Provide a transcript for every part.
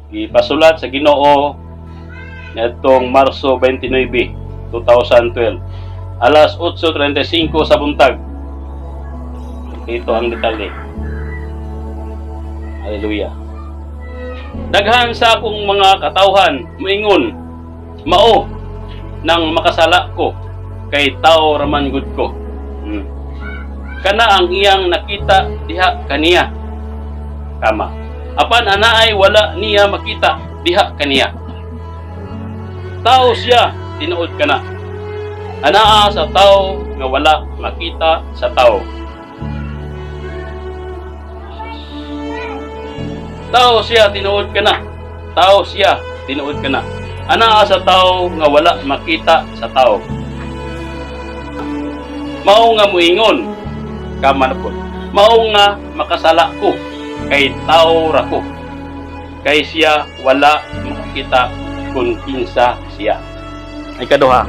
Gipasulat sa Ginoo niadtong Marso 29, 2012. Alas 8:35 sa buntag. Ito ang detalye. Hallelujah. Daghan sa akong mga katawhan moingon, mao nang makasala ko kay tao raman gud ko. Kana ang iyang nakita diha kaniya. Tama. Apan anaay wala niya makita diha kaniya. Tao siya, tinuod kana. Anaa sa tao nga wala makita sa tao. Tao siya, tinuod kana. Tao siya, tinuod kana. Anaa sa tao nga wala makita sa tao. Mao nga muingon, kama na po. Mao nga makasala ko, kay tao ra ko. Kay siya wala makakita kung kinsa siya. Ay kaduha.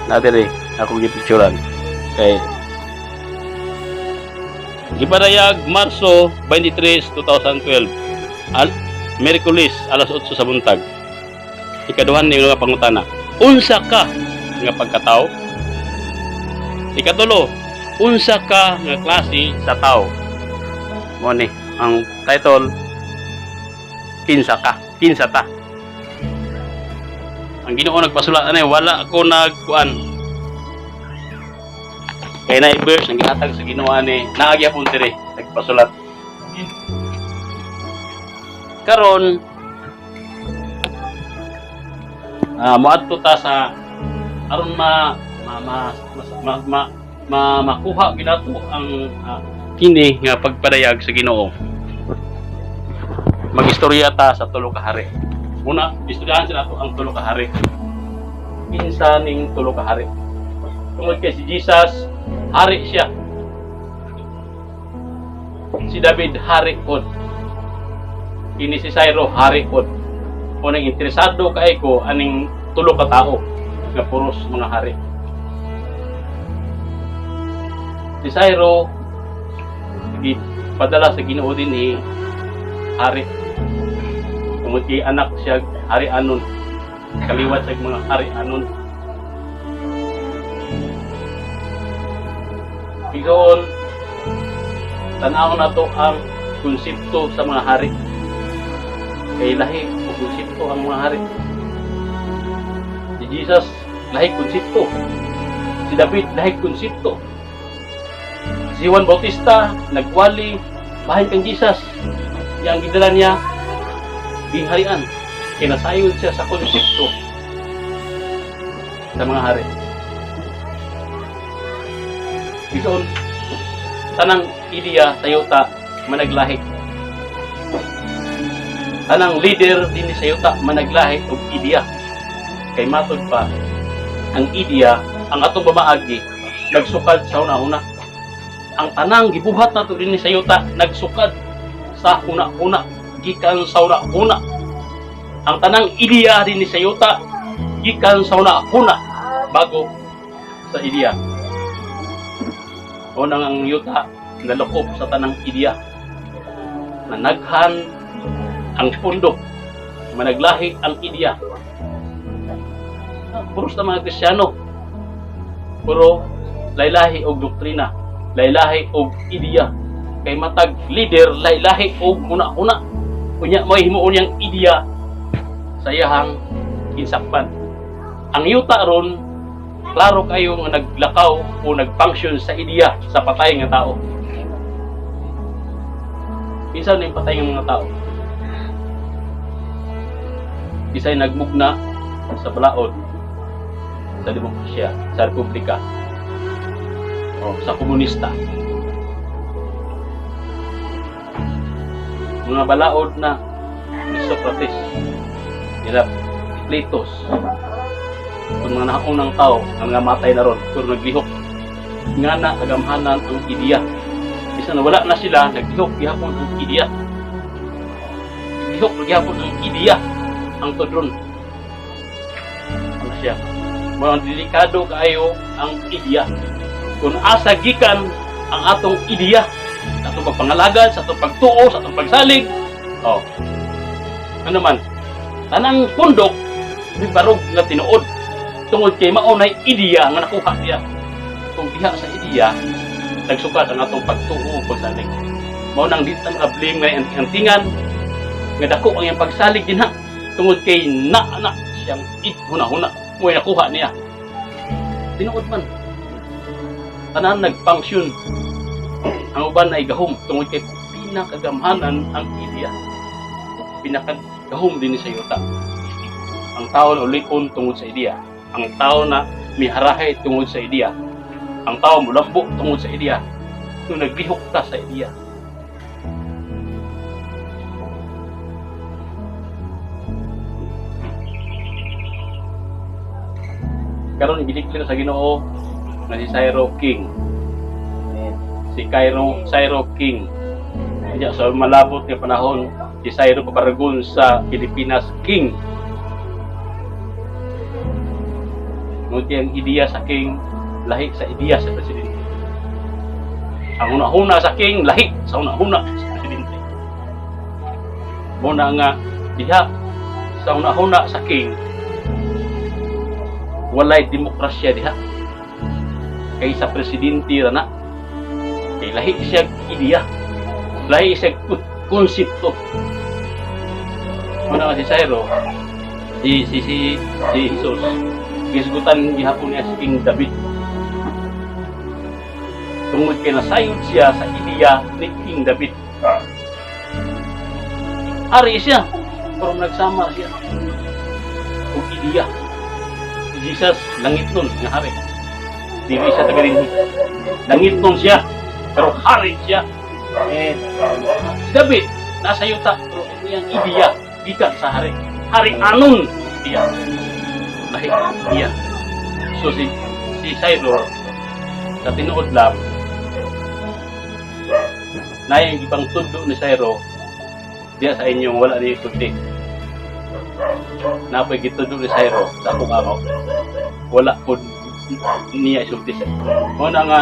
Na diri akong gipicturan. Kay gipadayag Marso 23, 2012. Miyerkules, alas 8 sa buntag. Ikaduhan ni nga pangutana. Unsa ka nga pagkatao? Ikatulo, unsa ka nga klase sa tao? Mo ni ang title, Kinsa ka? Kinsa ta? Ang Ginoo nagpasulat ani, wala ako nagkuan. Kay na verse ang gihatag sa Ginoo ani, naa gyapon diri nagpasulat. Karon moadto ta sa aron ma ma ma, ma, ma, makuha ginato ang kini nga pagpadayag sa Ginoo. Magistorya ta sa tulo ka hari. Una, istoryahan sa nato ang tulo ka hari. Kinsa ning tulo ka hari? Tungod kay si Jesus, hari siya. Si David, hari pod. Kini si Cyrus, hari pod. Unang interesado kay ko aning tulo ka tao nga puros mga hari. Si Cyrus padala sa Ginoo dinhi, hari. Tungod kay anak siya hari anon. Kaliwat sa mga hari anon. Igsoon, tan-awon nato ang konsepto sa mga hari. Kay lahi o konsepto ang mga hari. Si Jesus, lahi konsepto. Si David, lahi konsepto. Si Juan Bautista, nagwali, bahin kang Jesus. Yang gidala niya, gingharian. Kinasayod siya sa konsepto sa mga hari. Igsoon, tanang ideya sa yuta managlahi. Tanang leader din sa yuta managlahi og ideya. Kay matod pa, ang ideya, ang atong pamaagi, nagsukad sa huna-huna. Ang tanang gibuhat nato dinhi sa yuta nagsukad sa huna-huna, gikan sa huna-huna. Ang tanang ideya dinhi sa yuta gikan sa huna-huna bago sa ideya. Unang ang yuta nalukop sa tanang ideya. Nanaghan ang pundo, managlahi ang ideya. Puros na mga Kristiyano. Pero laylahi og doktrina, laylahi og ideya. Kay matag leader laylahi og huna-huna. Unya may himuon niyang ideya sa iyahang ginsakpan. Ang yuta ron klaro kayo nga naglakaw o nag-function sa ideya sa patay nga tao. Kinsa na yung patay nga mga tao? Isa'y nagmugna sa balaod, sa demokrasya, sa republika, o sa komunista. Mga balaod na ni Socrates, nila Platos, kung mga naunang tao ang namatay na ron, pero naglihok. Nga na kagamhanan ang ideya. Bisan na wala na sila, naglihok gihapon ang ideya. Naglihok gihapon ang ideya ang tudron. Ano siya? Mga delikado kaayo ang ideya. Kung asa gikan ang atong ideya sa atong pagpangalagad, sa atong pagtuo, sa atong pagsalig, Oh. Ano man, tanang pundok mibarog nga tinuod tungod kay mao nay ideya nga nakuha niya. Kung diha sa ideya nagsukat ang atong pagtuo ug pagsalig. Mao nang di ta makablame nga anting-antingan nga dako ang iyang pagsalig dinha tungod kay naa na siyang huna-huna mo nakuha niya. Tinuod man. Tanan nagfunction. Ang uban ay gahom tungod kay pinakagamhanan ang ideya. Pinakagahom din sa yuta. Ang tao na ulipon tungod sa ideya. Ang tao na miharahe tungod sa ideya. Ang tao mulambo tungod sa ideya. Nung naglihok ta sa ideya. Karon i-declare sa Ginoo nga si Syro King. Si Cairo, Syro King. Kaya sa malabot nga panahon, si Syro paparagon sa Pilipinas King. Ngunit ang ideya sa King, lahi sa ideya sa presidente. Ang una-una sa King, lahi sa una-una sa presidente. Muna nga, diha sa una-una sa King, walay demokrasya diha. Kay sa presidente ra na. Kay lahi siya ideya. Lahi siya konsepto. Muna nga si Syro, si Jesus, gisgutan gihapon niya si King David. Tungod kay nasayod siya sa ideya ni King David. Ari siya, pero nagsama siya og ideya. Si Jesus, langit nun nga hari. Dili siya taga dinhi. Langit nun siya, pero hari siya. Si David, nasa yuta, pero iyang ideya gikan sa hari. Hari anon iya. Lahi iya. So si Syro sa tinuod lang na yung ibang tundo ni Syro diya sa inyong wala niyo sulti. Napoy gitundo ni Syro sa akong amo. Wala po niya isulti sa. Mao na nga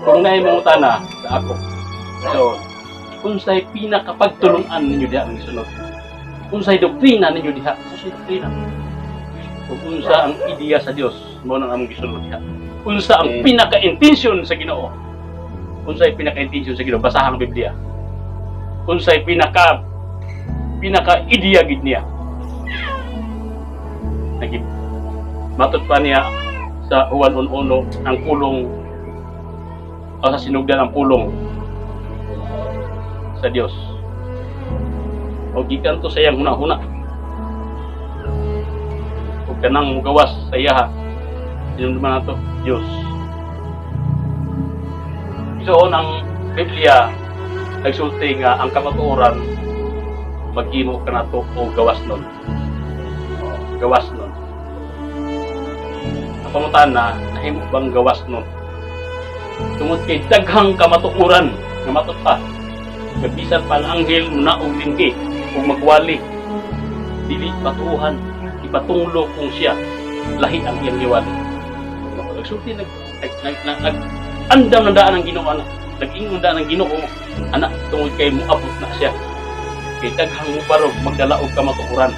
kung naay mangutana sa ako. So, unsay pinakapagtulungan ninyo diha ang gisunod? Unsay doktrina ninyo diha? Unsay doktrina? Kung unsa ang ideya sa Dios, mao nang among gisunod diha. Unsa ang pinaka-intention sa Ginoo? Unsay pinaka-intention sa Ginoo? Basahan ang Biblia. Unsay pinaka pinaka ideya gid niya? Nagib matod pa niya sa Juan 1:1 ang pulong o sa sinugdan ang pulong sa Dios. O gikan to sa iyang huna-huna. O kanang mugawas sa iyaha. Sinundan nato Dios. So ang Biblia nagsulti nga ang kamatuoran maghimo kanato o gawas nun. Gawas nun. Ang pangutana, nahimo bang gawas nun? Tungod kay daghang kamatuoran nga matod pa. Nga bisan pa ang anghel munaog dinhi ug magwali, dili patuuhan, ipatunglo kung siya lahi ang iyang giwali. Nagsulti nag nag nag, nag, nag andam na daan ang Ginoo ana. Nag-ingon daan ang Ginoo ana tungod kay moabot na siya. Kay daghang mubarog magdala og kamatuoran.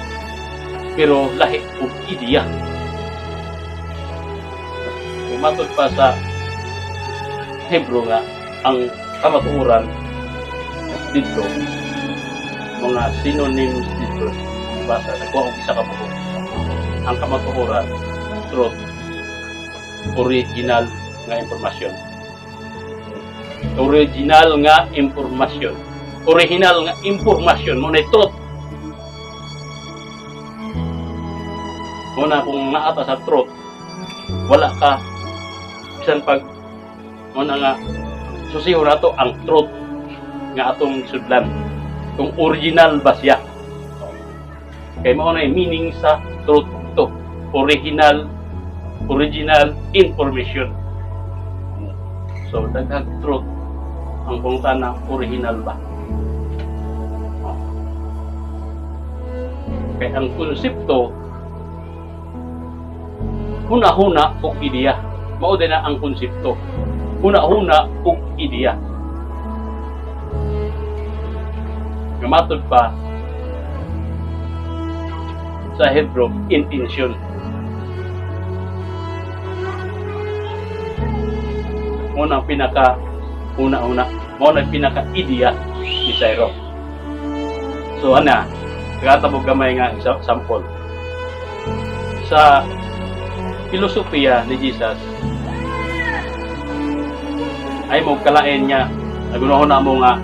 Pero lahi og ideya. Kung matod pa sa Hebro nga ang kamatuoran dito mga synonyms dito basa nagkuha og isa ka buok ang kamatuoran, truth, original nga impormasyon, original nga impormasyon, original nga impormasyon mo na truth. Mo na kung naata sa truth, wala ka bisan pag mo na nga susiho nato ang truth nga atong sudlan kung original ba siya, kay mao na yung meaning sa truth to, original, original information. So daghang truth, ang pangutana, original ba? Oh. Kay ang konsepto huna-huna ug ideya, mao din na ang konsepto, huna-huna ug ideya. Nga matud pa sa Hebrew, intention. Mao na ang pinaka una-una, mao na ang pinaka ideya ni Syro. So ana, katabog gamay nga sample. Sa filosofiya ni Jesus ay mo kalain niya, nagunahon na mo nga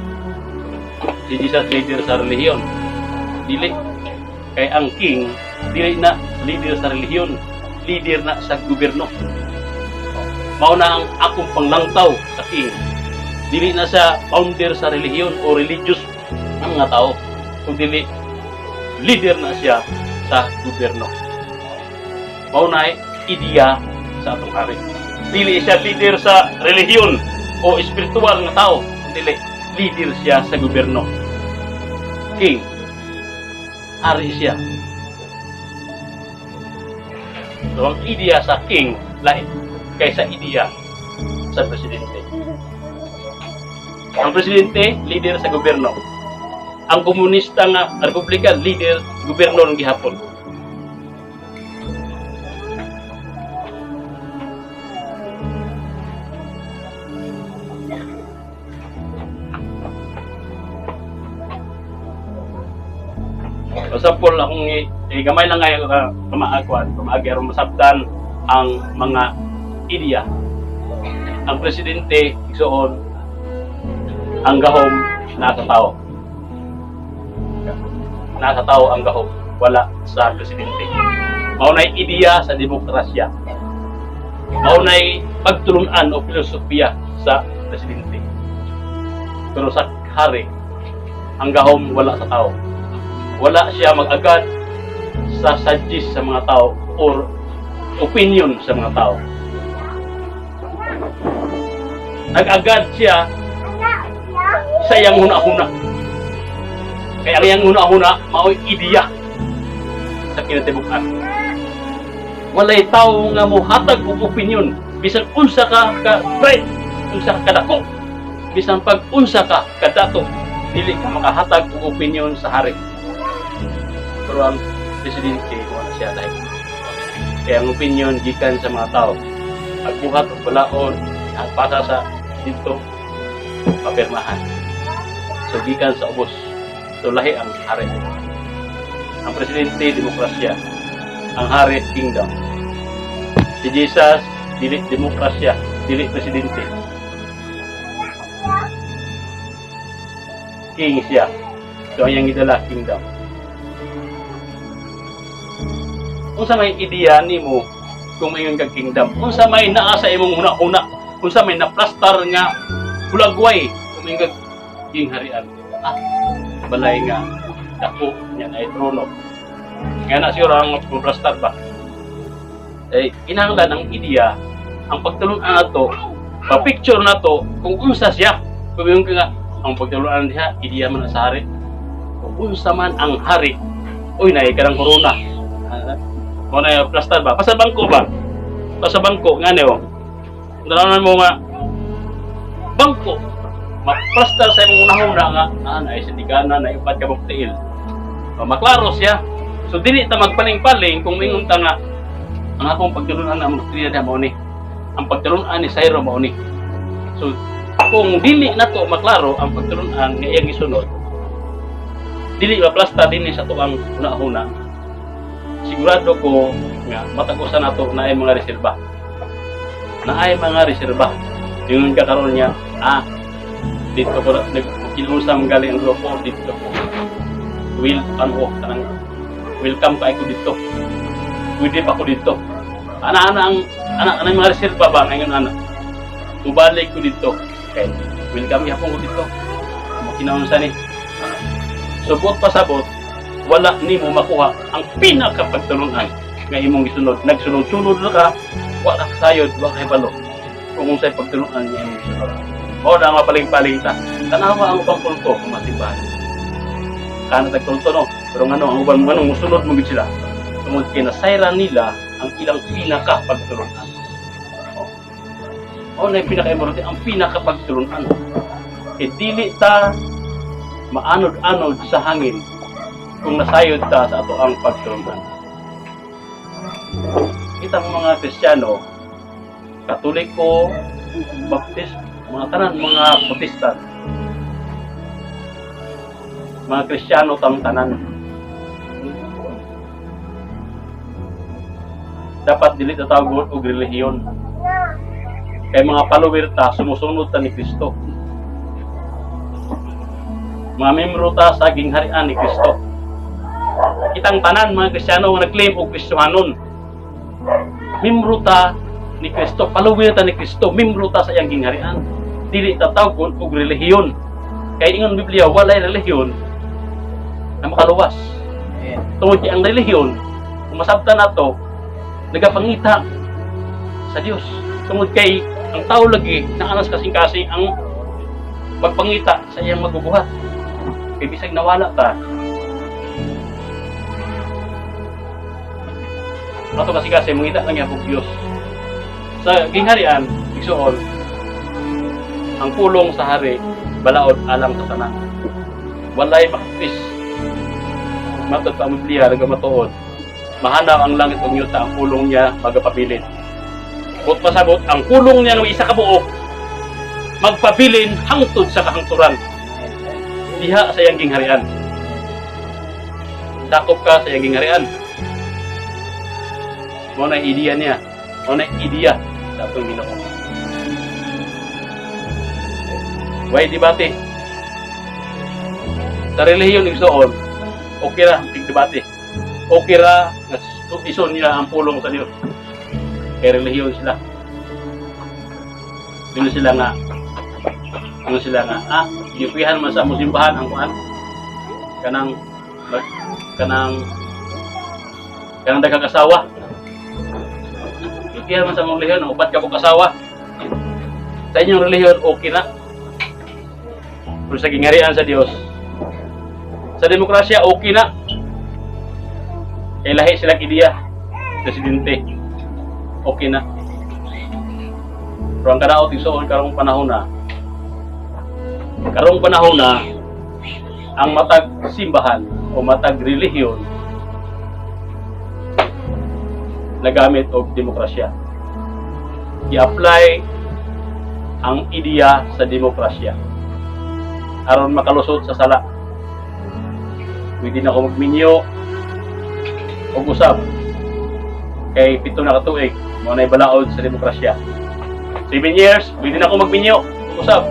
si Jesus leader sa relihiyon. Dili kay ang king dili na leader sa relihiyon, leader na sa gobyerno. Mao na ang akong panglangtaw sa king. Dili na sa founder sa relihiyon o religious ng mga tao, kung dili leader na siya sa gobyerno. Mao na ideya sa atong hari. Dili siya leader sa relihiyon o espiritual nga tao, dili leader siya sa gobyerno. King, hari siya. So ang ideya sa king lain kaysa ideya sa presidente. Ang presidente, leader sa gobyerno. Ang komunista nga republika, leader gobyerno ng gihapon. So, sample akong gamay lang ngayon ka pamaagwan, pamaagi aron masabtan ang mga ideya. Ang presidente, igsuon, ang gahom nasa tao. Nasa tao ang gahom, wala sa presidente. Mao na'y ideya sa demokrasya. Mao na'y pagtulunan o filosofiya sa presidente. Pero sa hari, ang gahom wala sa tao. Wala siya mag-agad sa suggest sa mga tao or opinion sa mga tao. Nag-agad siya sa iyang huna-huna. Kaya ang iyang huna-huna, mao'y ideya sa kinatibuk-an. Walay tao nga mohatag og opinion bisan unsa ka ka bright, unsa ka kadako, bisan pag unsa ka kadato, dili ka makahatag og opinion sa hari. Pero ang presidente, wala siya dahil. Kaya ang opinion gikan sa mga tao. Pagbuhat og balaod, pasa sa dito, papirmahan. So gikan sa ubos. So lahi ang hari. Ang presidente, demokrasya. Ang hari, kingdom. Si Jesus, dili demokrasya, dili presidente. King siya. So ang iyang gidala, kingdom. Unsa may ideya nimo kung maingon kag kingdom? Unsa may naa sa imong huna-huna? Unsa may naplastar nga hulagway kung maingon kag king harian? Ah, balay nga dako niya na trono. Nga na siguro ang plastar ba? Eh, kinahanglan ang ideya, ang pagtulun-an nato, pa-picture nato kung unsa siya. Kung ingon ka nga, ang pagtulun-an diha, ideya man sa hari. Kung unsa man ang hari, uy, naay ka ng corona. Mo na yung plastar ba? Pasa bangko ba? Pasa bangko, nga niyo. Dalawan mo nga, bangko. Maplastar sa imong unahuna nga, ah, naay sindigana, naay upat ka buktiil. O, maklaro siya. So, dili ta magpaling-paling kung mingon ta nga, ang akong pagtulunan ang doktrina diha mao ni. Ang pagtulunan ni Syro mao ni. So, kung dili na to maklaro ang pagtulunan nga iyang gisunod, dili maplasta dinhi sa tuang hunahuna, sigurado ko nga matag usa nato naay mga reserba. Naay mga reserba. Ingon ka karon niya, ah, dito ko nagkinunsa man galing ang grupo dito ko. Will ano kanang welcome pa ko dito. Pwede pa ko dito. Ana-ana ang ana ana mga reserba ba ngayon ana. Mubalik ko dito. Okay. Welcome gyapon ko dito. Makinaunsa ni. So buot pasabot, wala nimo makuha ang pinakapagtulunan nga imong gisunod. Nagsunod-sunod na ka, wala ka sayod, wala ka hibalo kung unsay pagtulunan nga imong gisunod. Mao na ang mapaling-paling ta. Tanawa ang ubang kulto kung masimbahan. Kana tag kulto no, pero ngano ang uban ngano musunod mo gid sila. Tungod kay nasayran nila ang ilang pinakapagtulunan. Oh. Mao na yung pinaka-importante, ang pinakapagtulunan. Kay dili ta Maanod-anod sa hangin kung nasayod ta sa atoang pagtulunan. Kitang mga Kristiyano, Katoliko, Baptist, mga tanan mga Protestant, mga Kristiyano tang tanan. Dapat dili ta tawgon og relihiyon. Kay mga follower ta, sumusunod ta ni Kristo. Mga membro ta sa gingharian ni Kristo. Kitang tanan mga Kristiyano nga nag-claim og Kristohanon. Membro ta ni Kristo, follower ta ni Kristo, membro ta sa iyang gingharian. Dili ta tawgon og relihiyon. Kay ingon Biblia, walay relihiyon na makaluwas. Amen. Tungod kay ang relihiyon, kung masabtan nato, nagapangita sa Dios. Tungod kay ang tao lagi naanas kasing-kasing ang magpangita sa iyang magbubuhat. Kay bisag nawala ta, ato kasi kasi mangita lang gyapon Dios. Sa gingharian, igsuon, ang pulong sa hari balaod alang sa tanan. Walay makapis. Matod pa ang Biblia, nagkamatuod. Mahanaw ang langit ug yuta, ang pulong niya magapabilin. But pasabot, ang pulong niya ng isa ka buok, magpabilin hangtod sa kahangturan. Diha sa iyang gingharian. Sakop ka sa iyang gingharian. Mao na ideya niya. Mao na ideya sa atong Ginoo. Way debate. Sa relihiyon, igsoon, okay ra ang debate. Okay ra nga ison nila ang pulong sa Dios. Kay relihiyon sila. Ingon sila nga, gipuyahan man sa among simbahan ang kuan. Kanang daghang asawa. Gipuyahan man sa among relihiyon ang upat ka buok asawa. Sa inyong relihiyon, okay na. Pero sa gingharian sa Dios, sa demokrasya, okay na. Kay lahi sila ideya, presidente. Okay na. Pero ang kadaot, igsoon, karong panahon na, karong panahon na, ang matag simbahan o matag relihiyon nagamit og demokrasya. I-apply ang ideya sa demokrasya aron makalusot sa sala. Pwede na ako magminyo og usab kay 7 na katuig mo na balaod sa demokrasya. 7 years, pwede na ako magminyo og usab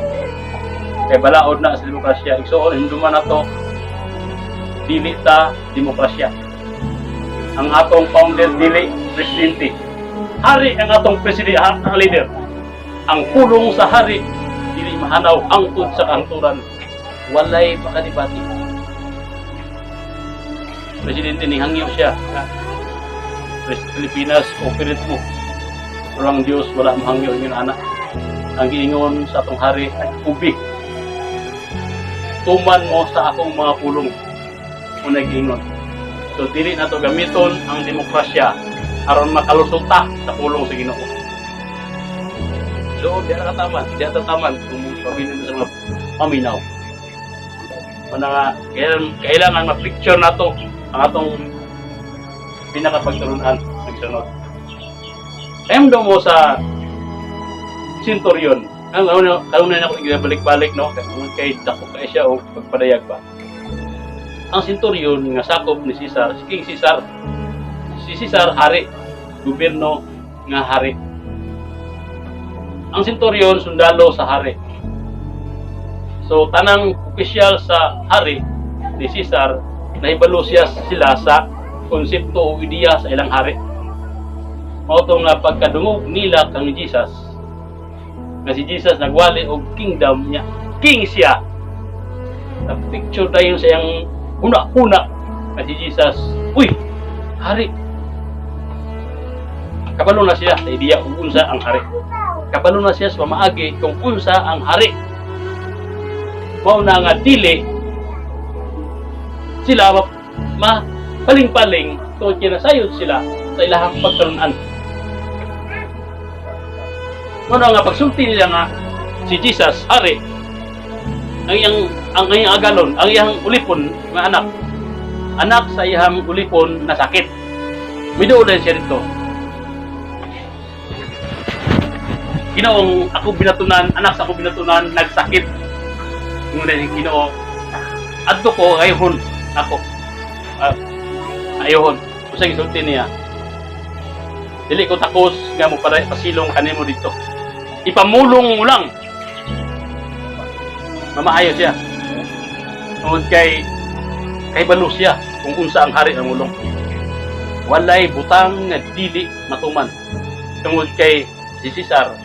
kay balaod na sa demokrasya. Igsuon, hinduman nato, dili ta demokrasya. Ang atong founder dili presidente. Hari ang atong presidente, ang leader. Ang pulong sa hari dili mahanaw hangtod sa kahangturan. Walay makadebate. Presidente ni hangyo siya. Pilipinas, operate mo. Pero ang Diyos wala mahangyo ingon ana. Ang giingon sa atong hari, ubi. Tuman mo sa akong mga pulong. O nag-ingon. So dili nato gamiton ang demokrasya aron makalusot ta sa pulong sa Ginoo. So di na kataman, di na taman kung pabilin sa mga paminaw. Mana nga kailangan ma-picture nato ang atong pinakapagtulunan nagsunod. Ayam daw mo sa centurion. Ang kauna kauna na ako balik-balik, no, kay kay dako kay siya og pagpadayag ba. Ang centurion nga sakop ni Caesar, si King Caesar. Si Caesar hari, gobyerno nga hari. Ang centurion sundalo sa hari. So tanang opisyal sa hari ni Caesar, nahibalo siya sila sa konsepto o ideya sa ilang hari. Mao to nga pagkadungog nila kang Jesus, nga si Jesus nagwali og kingdom niya. King siya. Na picture tayo sa iyang huna-huna nga si Jesus, uy, hari. Kabalo na siya sa ideya kung unsa ang hari. Kabalo na siya sa pamaagi kung unsa ang hari. Mao na nga dili sila mapaling-paling tungod kay nasayod sila sa ilahang pagtulunan. Mao na nga pagsulti nila nga si Jesus hari, Ang iyang agalon, ang iyang ulipon nga anak. Anak sa iyang ulipon na sakit. Miduol din siya dito. "Ginoong ako binatunan, anak sa ako binatunan, nagsakit." Ngunit yung Ginoo, "Adto ko, ayuhon ako." Ayuhon. Usa gisulti niya, "Dili ko takos nga mo para pasilong kanimo dito. Ipamulong mo lang." Mamaayo siya. Tungod kay balo siya kung unsa ang hari ang mulong. Walay butang nga dili matuman. Tungod kay si Cesar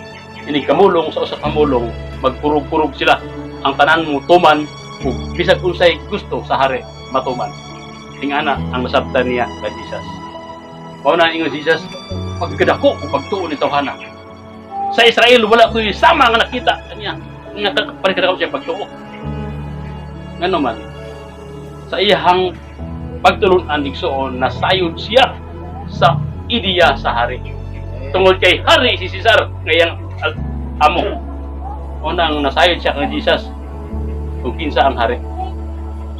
ini kamulong sa usa ka mulong, magkurog-kurog sila. Ang tanan mo tuman ug bisag unsay gusto sa hari matuman. Tingana ang masabtan niya kay Jesus. Mao na ingon si Jesus, pagkadako o pagtuo ni tawhana. Sa Israel wala ko'y sama nga nakita kanya nga parehas siya pagtuo. Ngano man sa iyang pagtulunan, igsuon, nasayod siya sa ideya sa hari. Tungod kay hari si Cesar ngayang amo. Unang nasayod siya kang Jesus kung kinsa ang hari.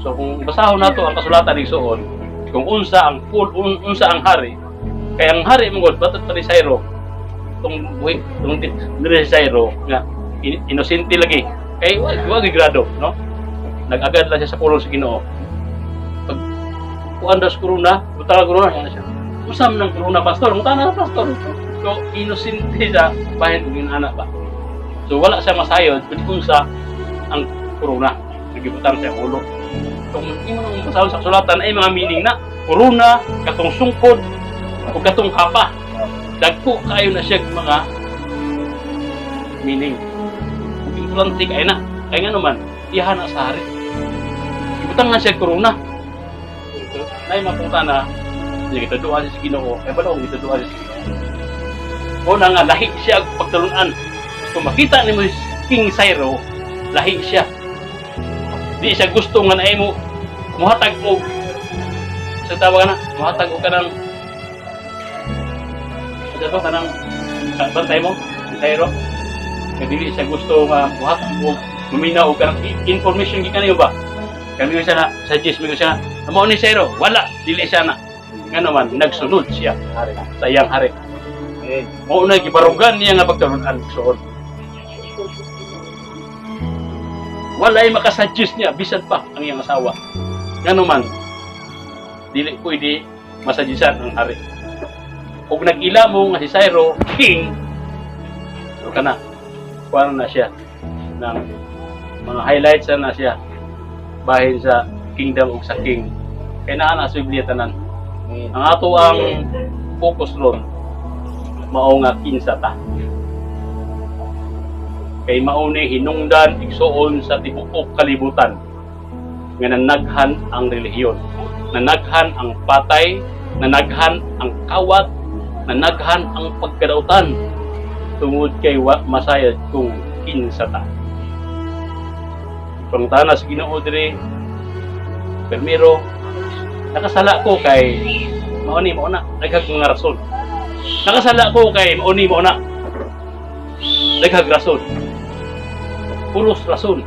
So kung basahon nato ang kasulatan, igsuon, kung unsa ang full unsa ang hari, kay ang hari mong god batot pa ni Syro tong buhi tong diri si Syro nga inosente lagi kay wa grado, no, nag-agad lang siya sa pulong sa Ginoo. Pag kuan daw sa corona, butang ang corona yan siya, "Usam ng corona, pastor?" Muta na, pastor. So inosente siya bahin og anak ba. So wala siya masayod kung unsa ang corona nagibutang siya ulo. Kung imo nang basahon sa kasulatan ay mga meaning na corona, katong sungkod o katong kapa, dagko kayo na siya mga meaning. Ug importante kay na kay nga naman iyahan na sa hari, ibutang nga siya corona nay mapunta na niya gituduan siya sa Ginoo, kay balo gituduan siya sa Ginoo. O na nga lahi siya og pagtulunan. Kung makita nimo si King Cyrus, lahi siya. Di siya gusto nga naay mo muhatag og sa tawag na muhatag og kanang sa to kanang bantay mo si Cyrus kay dili siya gusto nga muhatag og maminaw og kanang information gikan niyo ba. Kami siya na suggest mo siya na mao ni Cyrus, wala, dili siya na. Ngano man nagsunod siya Hari. Sa iyang hari. Amen. Mao na gibarugan niya nga pagtulunan suod. Walay makasuggest niya bisan pa ang iyang asawa. Ngano man dili pwede masuggestan ang hari. Ug nag-ila mo nga si Cyrus king, so kana kuan na siya ng mga highlights na siya bahin sa kingdom ug sa king. Kay naa na sa Biblia tanan. Amen. Ang ato ang focus ron mao nga kinsa ta. Kay mao ni hinungdan, igsuon, sa tibuok kalibutan nga nanaghan ang relihiyon, nanaghan ang patay, nanaghan ang kawat, nanaghan ang pagkadautan tungod kay wa masayod kung kinsa ta. Pangutana sa Ginoo diri, "Permiro, nakasala ko kay mao ni mao na," daghang mga rason. "Nakasala ko kay mao ni mao na," daghang rason. Puros rason.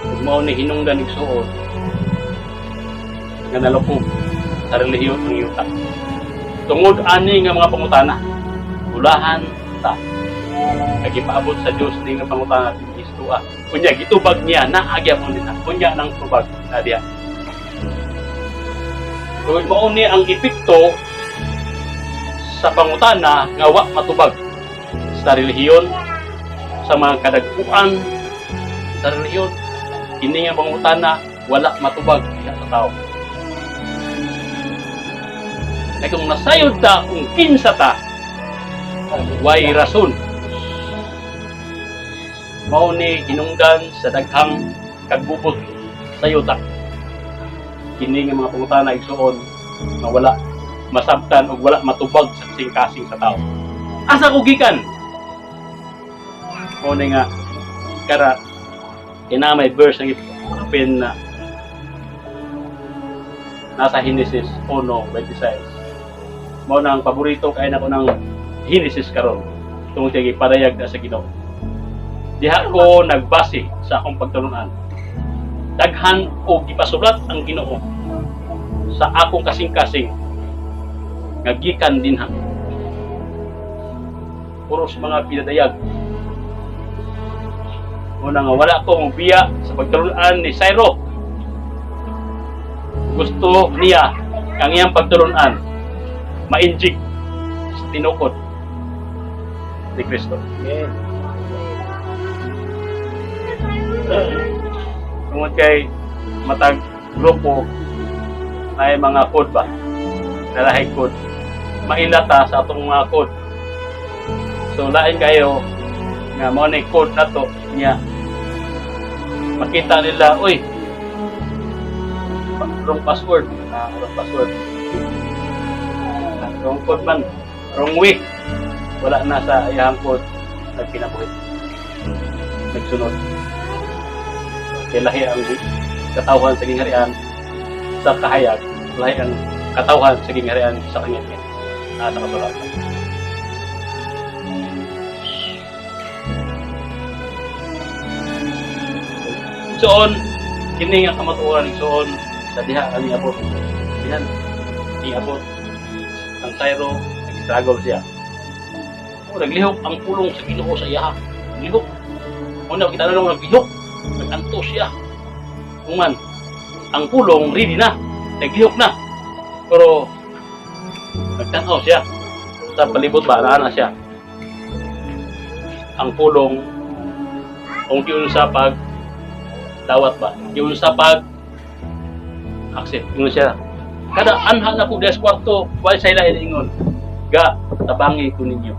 Ug mao ni hinungdan, igsuon, nga nalukog sa relihiyon ang yuta. Tungod ani nga mga pangutana, ulahan ta. Kay gipaabot sa Dios ni nga pangutana ni Kristo ah. Unya gitubag niya na agyapon din. Unya nang tubag na diya. So mao ni ang epekto sa pangutana nga wa matubag sa relihiyon, sa mga kadagkuan sa relihiyon. Kini nga pangutana wala matubag diha sa tao. Kay kung nasayod ta kung kinsa ta, way rason. Mao ni hinungdan sa daghang kagbubot sa yuta. Kini nga mga pangutana, igsuon, nga wala masabtan ug wala matubag sa kasing-kasing sa tao. Asa ko gikan? Mao ni nga kara kina may verse ang ipin na nasa Genesis 1:26. Mao na ang paborito kay nako ng Genesis karon tungod kay gipadayag na sa Ginoo. Diha ko nagbase. Sa akong pagtulunan, daghan og gipasulat ang Ginoo sa akong kasing-kasing nga gikan dinha. Puros mga pinadayag. Una nga wala ko biya sa pagtulunan ni Syro. Gusto niya ang iyang pagtulunan ma-inject sa tinukod ni Kristo. Amen. Tungod kay matag grupo ay mga code ba? Nalahi code. Mailata sa atong mga code. So lain kayo nga mao ni code na to niya. Makita nila, uy, wrong password. Ah, wrong password. Ah, wrong code man. Wrong way. Wala na sa iyang code. Nagkinabuhi. Nagsunod. Kay lahi ang katawhan sa gingharian sa kahayag, lahi ang katawhan sa gingharian sa kanyang nasa kasulatan. Soon, kini nga kamatuoran, igsoon, sa diha kami abot. Dihan, niabot. Ang Syro, nag-struggle siya. Oh, naglihok ang pulong sa Ginoo sa iyaha. Naglihok. Una, kita na lang naglihok. Nag-anto siya. Kuman, ang pulong ready na. Naglihok na. Pero, nagtanaw siya. Sa palibot ba, naa na siya. Ang pulong, kung giunsa pag dawat ba, giunsa pag accept, ingon siya. Kada anha na ko diha sa kwarto, wala sa ila ingon. Ga, tabangi ko ninyo.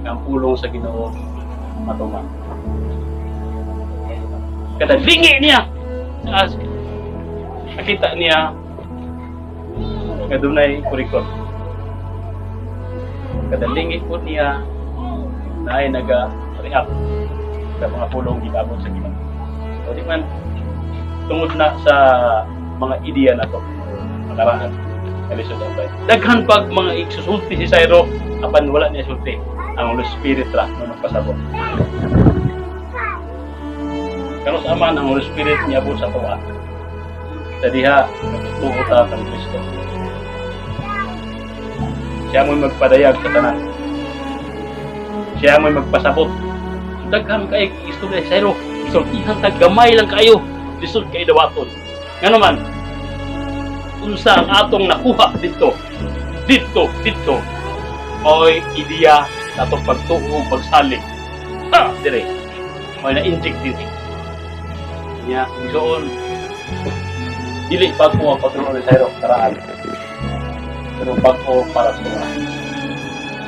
Ang pulong sa Ginoo matuman. Kada lingi niya, nakita niya nga dunay kurikot. Kada lingi po niya na ay naga-react sa mga pulong gibabot sa Ginoo. So di man tungod na sa mga ideya na to nakaraan kalisod ang bay. Daghan pag mga igsusulti si Syro apan wala niya sulti. Ang Holy Spirit ra na magpasabot. Kanos aman ang Holy Spirit niabot sa tuwa. Sa diha nagtuo ta kang Kristo. Siya mo'y magpadayag sa tanan. Siya mo'y magpasabot. So, daghan kay istorya si Syro. Isultihan ta gamay lang kayo. Lisod kay dawaton. Ngano man, unsa ang atong nakuha dito? Dito, dito. Mo'y ideya sa atong pagtuo, pagsalig. Ha, dire. Mo'y na-inject din. Nya, igsoon, dili pa ko ang patron ni Syro, karaan. Pero bag-o para sa mga.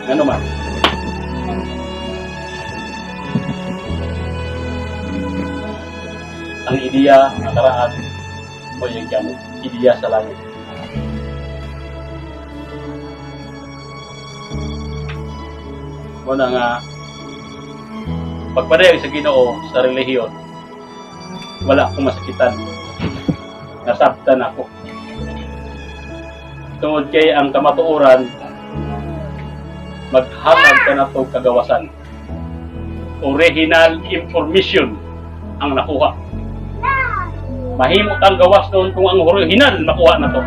Ngano man, ang ideya nga karaan mo yung gamit. Ideya sa langit. Mo na nga pagpadayag sa Ginoo sa relihiyon, wala akong masakitan. Nasabtan ako. Tungod kay ang kamatuoran, maghatag ka na to kagawasan. Original information ang nakuha. Mahimo kang gawas noon kung ang original makuha na to.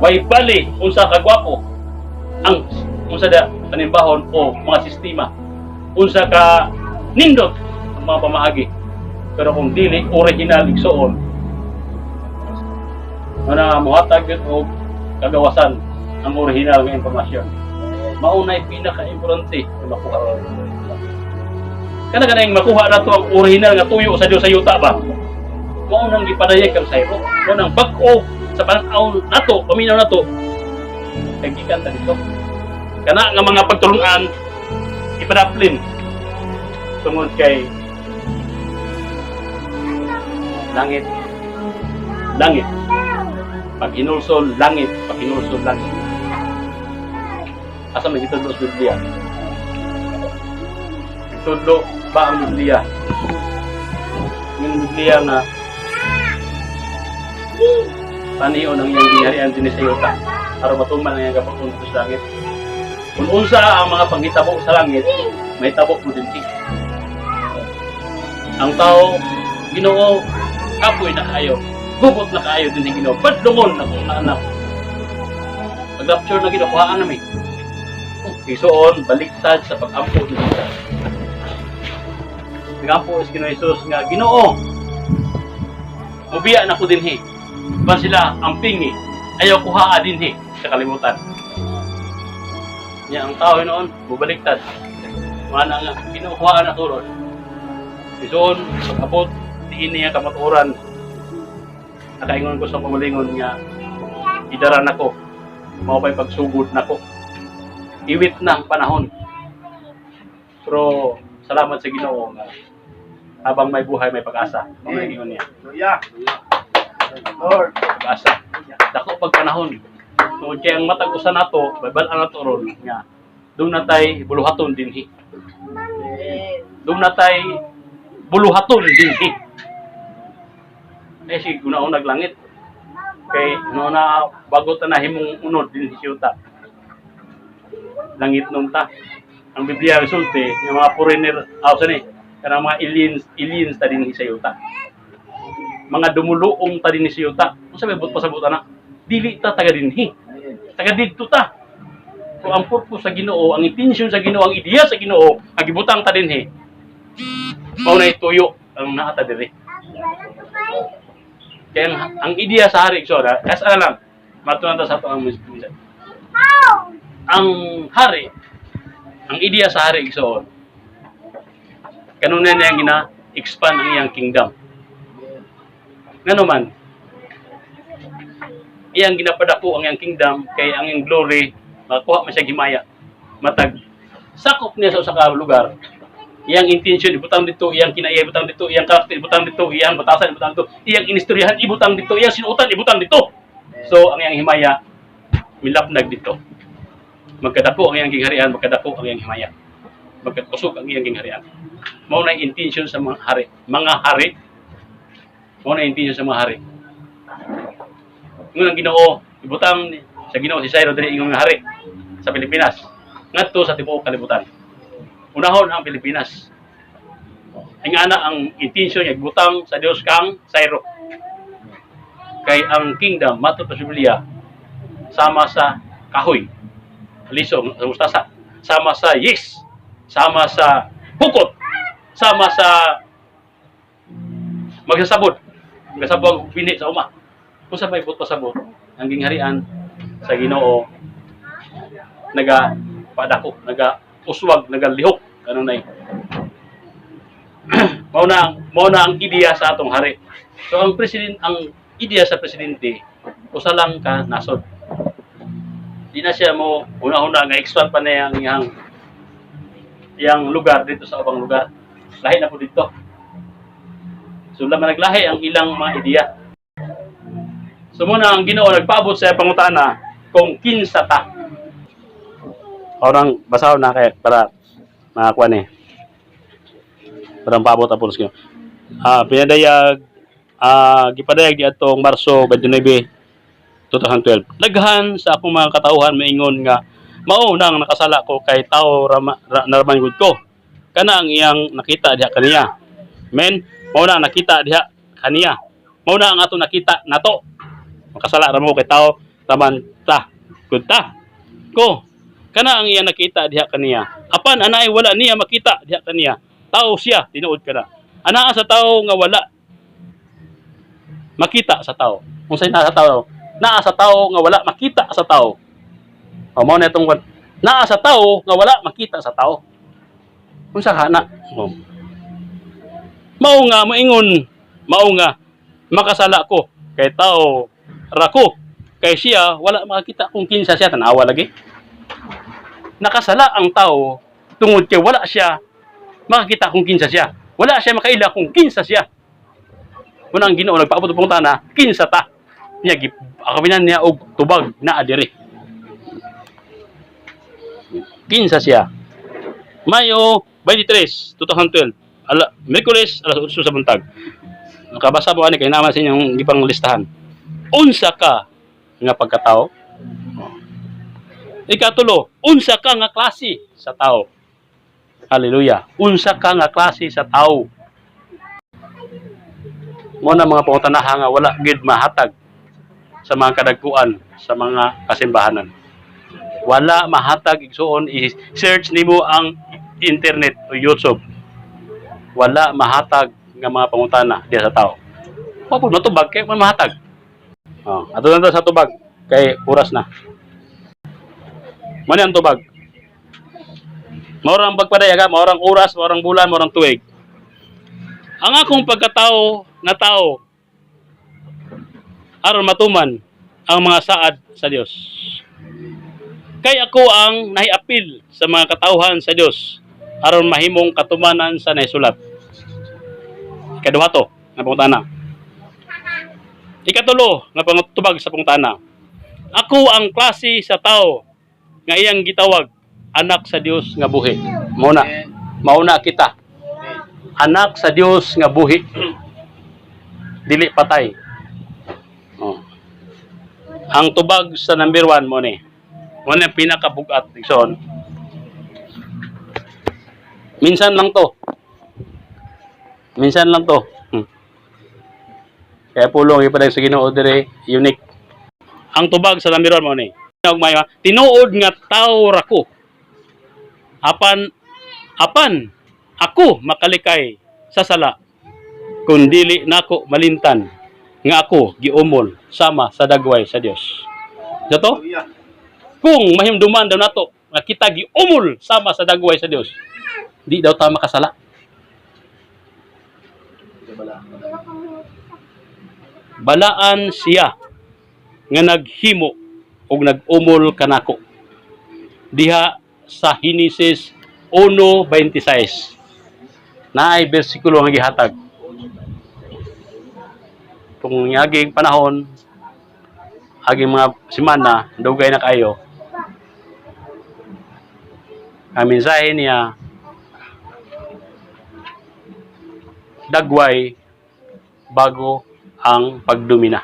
Way bali unsa ka gwapo ang unsa da panimbahon o mga sistema. Unsa ka nindot ang mga pamaagi. Pero kung dili original, igsoon, na muhatag yun og kagawasan ang original nga impormasyon. Maunay pinaka-importante na makuha. Kana kanang makuha na to ang original nga tuyo sa Dios sa yuta ba? Mao nang gipadayag kang sayro. Mao nang bag-o sa pananaw nato, paminaw nato. Kay gikan ta dito. Kana nga mga pagtulunan ipadaplin tungod kay langit, langit pag inulsol, langit pag inulsol, langit. Asa may gitudlo sa Biblia? Gitudlo ba ang Biblia, yung Biblia nga panion ang iyang gingharian dinhi sa yuta aron matuman ang iyang kapatunto sa langit? Kung unsa ang mga panghitabo sa langit, May tabo mo din. Ang tao, Ginoo, kapoy na kaayo. Gubot na kaayo din Ginoo. Badlungon na kung na anak. Pag rapture na Ginoo, kuhaan na mi. Isuon, baliktad sa pag-ampo ni Jesus. Nag-ampo is Ginoo Jesus nga, "Ginoo, mubiya na ko dinhi." Ban sila, ang pingi, ayaw kuhaa dinhi sa kalimutan. Nya ang tao noon, bubaliktad. Mana nga, "Ginoo, kuhaan na turon." Isuon, pag-abot, diin niya kamatuoran. Nakaingon ko sa pamalingon nga, idara nako, mao pa'y pagsugod nako. Iwit na ang panahon. Pero salamat sa Ginoo nga habang may buhay, may pag-asa. Mga ingon niya. Hallelujah. Lord. Pag-asa. Dako pag panahon. Tungod kay ang matag usa nato, babal-an nato ron nga duna tay buluhaton dinhi. Duna tay buluhaton dinhi. Eh si una langit. Kay no na bago ta na himong unod dinhi siyuta. Langit nung ta. Ang Biblia resulte nga mga foreigner aw sa ni kanang mga aliens, aliens ta dinhi sa yuta. Mga dumuluong ta dinhi sa yuta. Unsa may buot pasabot ana? Dili ta taga dinhi. Taga didto ta. So ang purpose sa Ginoo, ang intention sa Ginoo, ang ideya sa Ginoo, ang gibutang ta dinhi. Mao na ituyo ang naa ta diri. Kaya ang ideya sa hari, so, kas ana lang, matunan ta sa ato ang minsan. Ang hari, ang ideya sa hari, so, kanunay niya gina-expand ang iyang kingdom. Ngano man, iyang ginapadako ang iyang kingdom kay ang iyang glory makuha man siya himaya matag sakop niya sa usa ka lugar. Iyang intention ibutang dito, iyang kinaiya ibutang dito, iyang karakter ibutang dito, iyang batasan ibutang dito, iyang inistoryahan ibutang dito, iyang sinuotan ibutang dito. So ang iyang himaya milapnag dito. Magkadako ang iyang gingharian, magkadako ang iyang himaya, magkakusog ang iyang gingharian. Mao na yung intention sa mga hari, mga hari. Mao na yung intention sa mga hari. Ingon ang Ginoo, ibutang sa Ginoo si Cyrus diri ingon nga hari sa Pilipinas ngadto sa tibuok kalibutan. Unahon ang Pilipinas. Ang ana ang intention niya ibutang sa Dios kang Cyrus. Kay ang kingdom matod sa Biblia sama sa kahoy, liso sa mustasa, sama sa yeast, sama sa pukot, sama sa magsasabot. Magsasabot ang bini sa uma. Kung sa may buot pasabot, ang gingharian sa Ginoo naga padako, naga uswag, naga lihok, kanunay. Mao na ang ideya sa atong hari. So ang president, ang ideya sa presidente, usa lang ka nasod. Di na siya mo una-una nga expand pa niya ang iyang lugar dito sa ubang lugar. Lahi na po dito. So laman naglahi ang ilang mga ideya. So muna ang Ginoo nagpaabot sa pangutana kung kinsa ta. Orang basahon na kay para makakuha ni. Parang paabot ang pulos. Pinadayag, gipadayag di atong Marso 29, 2012. Daghan sa akong mga katauhan maingon nga mao nang nakasala ko kay tao rama, ra, naraman gud ko. Kana ang iyang nakita diha kaniya. Men, mao na ang nakita diha kaniya. Mao na ang ato nakita nato. Makasala ra mo kay tao raman ta. Gud ta. Ko kana ang iyang nakita diha kaniya. Apan anay wala niya makita diha kaniya. Tao siya, tinuod kana. Anaa sa tao nga wala makita sa tao. Kung sa'yo naa sa tao, naa sa tao nga wala makita sa tao. O mao na itong naa sa tao nga wala makita sa tao. Kung sa kana. O. Mao nga maingon, mao nga makasala ko kay tao ra ko. Kay siya wala makakita kung kinsa siya, tanawa lagi. Nakasala ang tao tungod kay wala siya makakita kung kinsa siya. Wala siya makaila kung kinsa siya. Muna ang Ginoo nagpaabot og pangutana, kinsa ta? Niya akabinan niya og tubag na adiri. Kinsa siya? Mayo 23, 2012. Ala, Miyerkules, alas 8 sa buntag. Nakabasa mo ani kay naman sa inyong gipang listahan. Unsa ka nga pagkatao? Ikatulo, unsa ka nga klase sa tao? Hallelujah. Unsa ka nga klase sa tao? Mo na mga pangutanaha nga wala gid mahatag sa mga kadagkuan sa mga kasimbahanan. Wala mahatag, igsuon, i-search nimo ang internet o YouTube. Wala mahatag nga mga pangutana diha sa tao. Wa pud matubag kay man mahatag. Oh, ato na ta sa tubag kay oras na. Mao ni ang tubag. Mao ra ang pagpadayag, ha? Mao ra ang oras, mao ra ang bulan, mao ra ang tuig. Ang akong pagkatao na tao aron matuman ang mga saad sa Dios. Kay ako ang nahiapil sa mga katawhan sa Dios aron mahimong katumanan sa nahisulat. Ikaduha to nga pangutana. Ikatulo nga pangtubag sa pangutana. Ako ang klase sa tao nga iyang gitawag anak sa Dios nga buhi. Mao na. Mao na kita. Anak sa Dios nga buhi. Dili patay. Oh. Ang tubag sa number 1 mo ni. Mo ni ang pinakabugat, igsoon. Minsan lang to. Minsan lang to. Kaya pulong ipaday sa Ginoo dire unique. Ang tubag sa number 1 mo ni. May tinuod nga tao ra ko. Apan apan ako makalikay sa sala kung dili nako malintan nga ako giumol sama sa dagway sa Dios. Dato? Hallelujah. Kung mahimduman daw nato nga kita giumol sama sa dagway sa Dios, di daw ta makasala. Balaan siya nga naghimo og nag-umol kanako. Diha sa Henesis 1:26. Naay bersikulo nga gihatag. Kung aging panahon, aging mga semana, dugay na kayo. Ang mensahe niya, dagway bago ang pagdumina.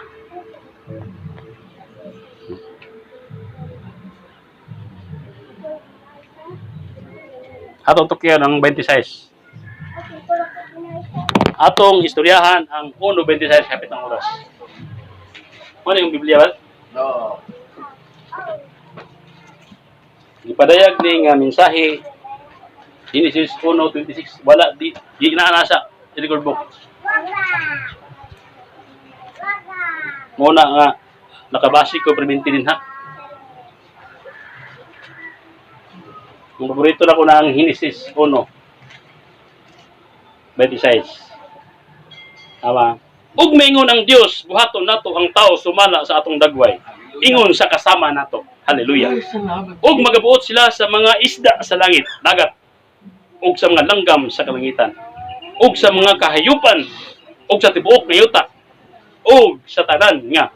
Atong tukyan ang 26. Atong istoryahan ang 1:26, hapit ang oras. Ano yung Biblia ba? No. Gipadayag ni nga mensahe Genesis 1:26, wala di di na nasa record book. Muna nga nakabase ko perminti din ha. Ang paborito na ko na ang Genesis 1:26. Tama. Ug maingon ang Dios, buhaton nato ang tao sumala sa atong dagway. Ingon sa kasama nato. Hallelujah. Ug magabuot sila sa mga isda sa langit, dagat, ug sa mga langgam sa kalangitan, ug sa mga kahayupan, ug sa tibuok nga yuta, ug sa tanan nga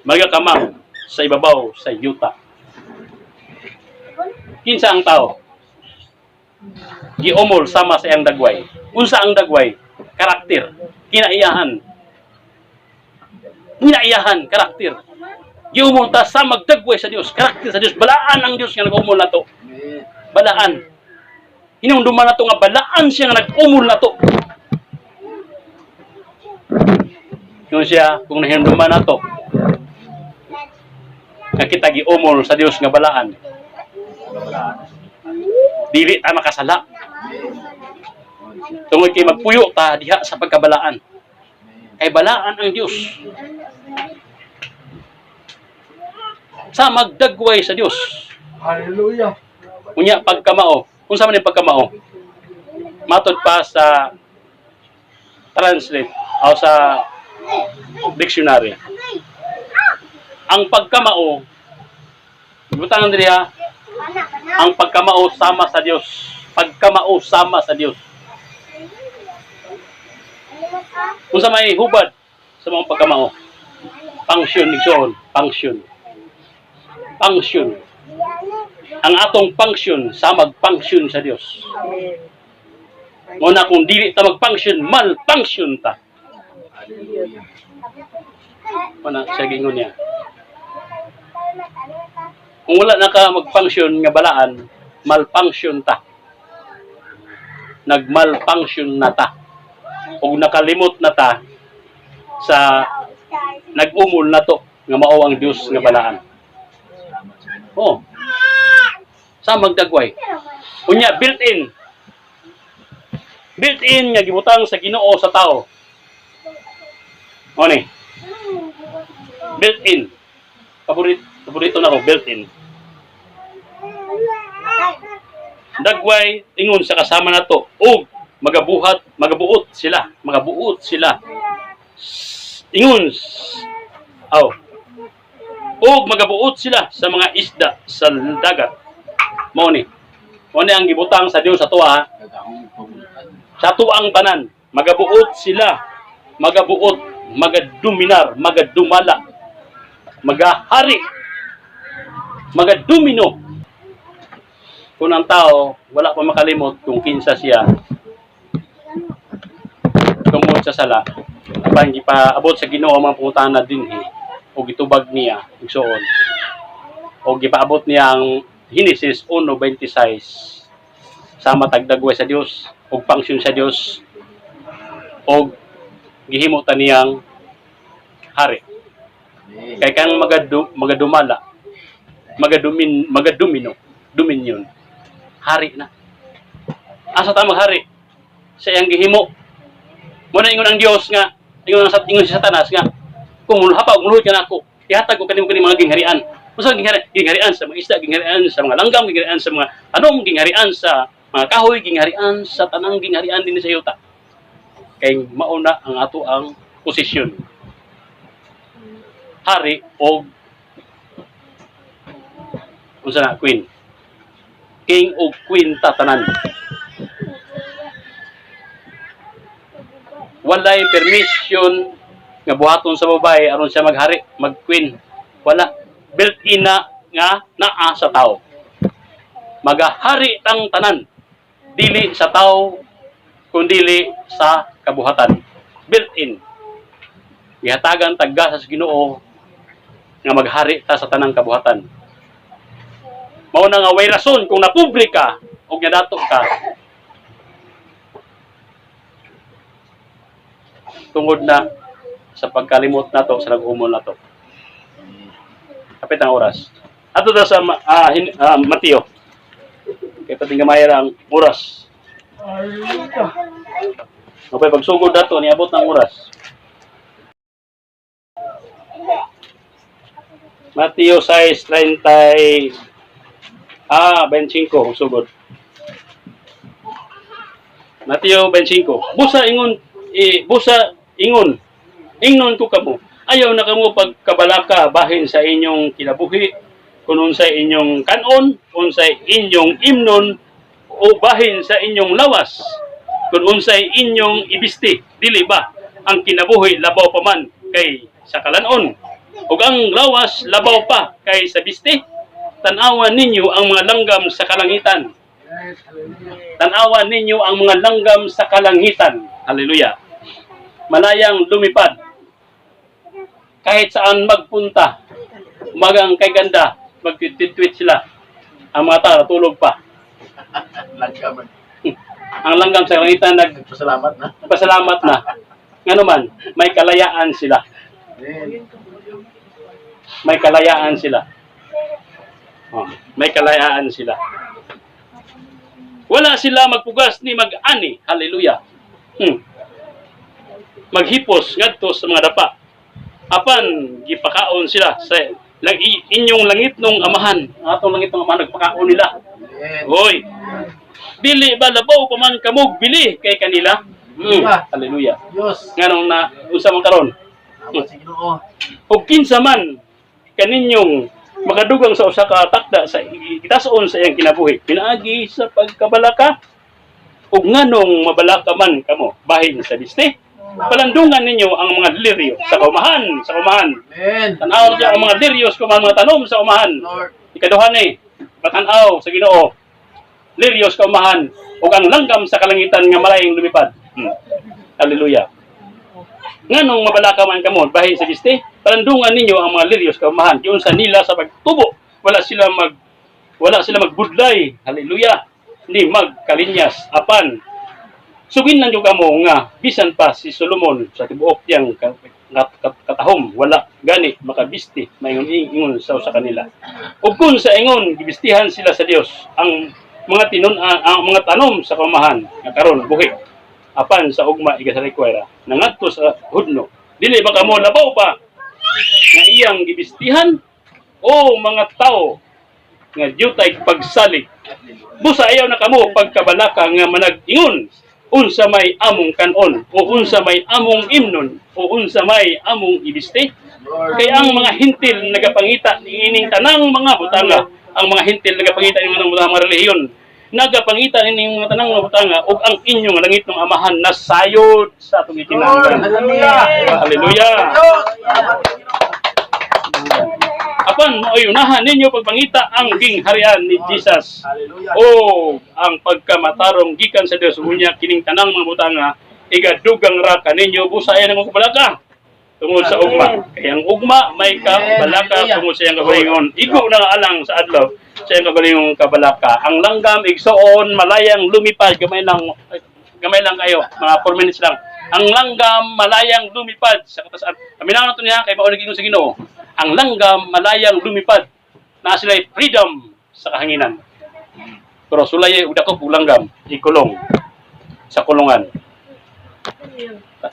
magakamang sa ibabaw sa yuta. Kinsa ang tao? Giumol sama sa iyang dagway. Unsa ang dagway? Karakter, kinaiyahan. Kinaiyahan, karakter. Giumol ta sa magdagway sa Dios, karakter sa Dios. Balaan ang Dios nga nag-umol nato. Amen. Balaan. Hinumduman nato nga balaan siya nga nag-umol nato. Yung siya, kung nahinumduman nato, nga kita giumol sa Dios nga balaan, dili ta makasala. Tungod kay magpuyo ta diha sa pagkabalaan. Kay balaan ang Dios. Sa magdagway sa Dios. Hallelujah. Unya pagkamao. Unsa man yung pagkamao? Matod pa sa translate o sa dictionary. Ang pagkamao, butang diri ha, ang pagkamao sama sa Dios. Pagkamao sama sa Dios. Unsa may hubad sa mga pagkamao? Function, igsoon, function. Function. Ang atong function sa mag-function sa Dios. Mo na kung dili ta mag-function, malfunction ta. Hallelujah. Mo na siya gingon niya. Kung wala na ka mag-function nga balaan, malfunction ta. Nagmalfunction na ta. Ug nakalimot na ta sa nag-umol na to nga mao ang Dios nga balaan. Salamat sa Ginoo. Oh. Sa magdagway. Unya, built-in. Built-in nga gibutang sa Ginoo sa tao. O ni. Built-in. Paborito na ko, built-in. Dagway ingon sa kasama nato ug magabuhat, magabuot sila, magabuot sila. Ingon aw. Ug magabuot sila sa mga isda sa dagat. Mao ni. Mao ni ang gibutang sa Dios sa tuwa, ha? Nagahong pabulitan. Sa tuang tanan, magabuot sila, magabuot, magaduminar, magadumala, magahari, magadumino. Kung ang tao, wala pa makalimot kung kinsa siya, tungod sa sala, apan gipaabot sa Ginoo ang mga pangutana dinhi, o gitubag niya, igsuon, o gipaabot niya ang Genesis 1:26 sama tagdagway sa Dios ug function sa Dios og gihimo ta niyang hari. Amen. Kay kang magadumala, magadumino, dominion, hari na. Asa ta maghari? Sa iyang gihimo. Mo na ingon ang Dios nga ingon si Satanas nga kung hapa og muluhod ka nako, ihatag ko kanimo kini mga gingharian. Unsa ang gingharian? Gingharian sa mga isda, gingharian sa mga langgam, gingharian sa mga tanom, gingharian sa mga kahoy, gingharian sa tanang gingharian dinhi sa yuta. Kay mauna ang ato ang posisyon. Hari og unsa na, queen. King og queen ta tanan. Walay permission nga buhaton sa babae aron siya maghari, mag-queen. Wala. Built-in na nga naa sa tao. Magahari tang tanan. Dili sa tao, kundili sa kabuhatan. Built-in. Gihatagan tagga sa Ginoo nga maghari ta sa tanang kabuhatan. Mao na nga way rason kung napobre ka o nadato ka tungod na sa pagkalimot nato sa nag-umol nato. Kapit ang oras. Ato ta sa Mateo. Kay pating gamay ra ang oras. Hallelujah. Okay, pagsugod nato niabot ng oras. Mateo 6:30, 25 sugod. Mateo 25. Busa ingon eh, busa ingon ingnon ko kamo. Ayaw na kamo pagkabalaka bahin sa inyong kinabuhi, kun unsay inyong kanon, unsay inyong imnon, o bahin sa inyong lawas, kun unsay inyong ibisti. Dili ba ang kinabuhi labaw pa man kay sa kalanon, ug ang lawas labaw pa kay sa bisti? Tan-awan ninyo ang mga langgam sa kalangitan. Yes, hallelujah. Tan-awan ninyo ang mga langgam sa kalangitan. Hallelujah. Malayang lumipad. Kahit saan magpunta. Umagang kay ganda, mag-tweet sila. Ang mga tao tulog pa. Langgam. Ang langgam sa kalangitan Nagpasalamat na. nagpasalamat na. Ngano man, may kalayaan sila. Amen. May kalayaan sila. Oh, may kalayaan sila. Wala sila magpugas ni mag-ani. Hallelujah. Maghipos ngadto sa mga dapa. Apan gipakaon sila sa lang, inyong langit nung amahan. Ang atong langit nung amahan nagpakaon nila. Amen. Hoy. Dili ba labaw pa man kamog bili kay kanila? Hallelujah. Diyos. Nganong na unsa man karon? Salamat sa Ginoo. Ug kinsa man kaninyong makadugang sa usa ka takda sa gitason sa iyang kinabuhi pinaagi sa pagkabalaka, ug nganong mabalaka man kamo bahin sa bisti? Palandungan ninyo ang mga liryo sa kaumahan, sa kaumahan. Amen. Tan-aw niya ang mga liryo sa kaumahan, mga tanom sa kaumahan. Lord. Ikaduha ni patanaw sa Ginoo, liryo sa kaumahan ug ang langgam sa kalangitan nga malayong lumipad. Hallelujah. Nganong mabalaka man kamo bahin sa bisti? Palandungan ninyo ang mga liryo sa kaumahan. Giunsa nila sa pagtubo, wala sila magbudlay. Hallelujah. Ni magkalinyas apan Sugin lang yung kamo nga bisan pa si Solomon sa tibuok niyang katahom wala gani makabisti maingon ingon sa usa kanila. Ug kun sa ingon gibistihan sila sa Dios ang mga tinun-an, ang mga tanom sa kaumahan nga karon buhi apan sa ugma igasalikway ra nangadto sa hudno, dili ba kamo labaw pa nga iyang gibistihan, o mga tao nga dyutay pagsalig? Busa ayaw na kamo pagkabalaka nga manag-ingon unsa may among kanon o unsa may among imnon o unsa may among ibisti. Lord. Kay ang mga hintil nagapangita niining tanang mga butanga, ang mga hintil nagapangita ning mga relihiyon, nagapangita nining mga tanang mga butanga, ug ang inyong langitnong Amahan nasayod sa atong Lord. itinanggan. Hallelujah. Hallelujah. Diyos. Salamat kay Ginoo. Apan maoy unahan ninyo pagpangita ang gingharian ni Jesus Hallelujah. o ang pagkamatarong gikan sa Dios, unya kining tanang mga butanga igadugang ra kaninyo. Busa ay nang kabalaka tungod sa ugma, kay ang ugma may kabalaka tungod sa iyang kagalingon. Igo na nga alang sa adlaw sa iyang kagalingong kabalaka. Ang langgam, igsoon, malayang lumipad. Gamay lang, gamay lang kayo, mga 4 minutes lang. Ang langgam malayang lumipad sa katasan. Paminaw na to niya kay mao naging sa Ginoo. Ang langgam malayang lumipad, naa sila freedom sa kahanginan, pero sulay og dakop og langgam, ikulong sa kulungan.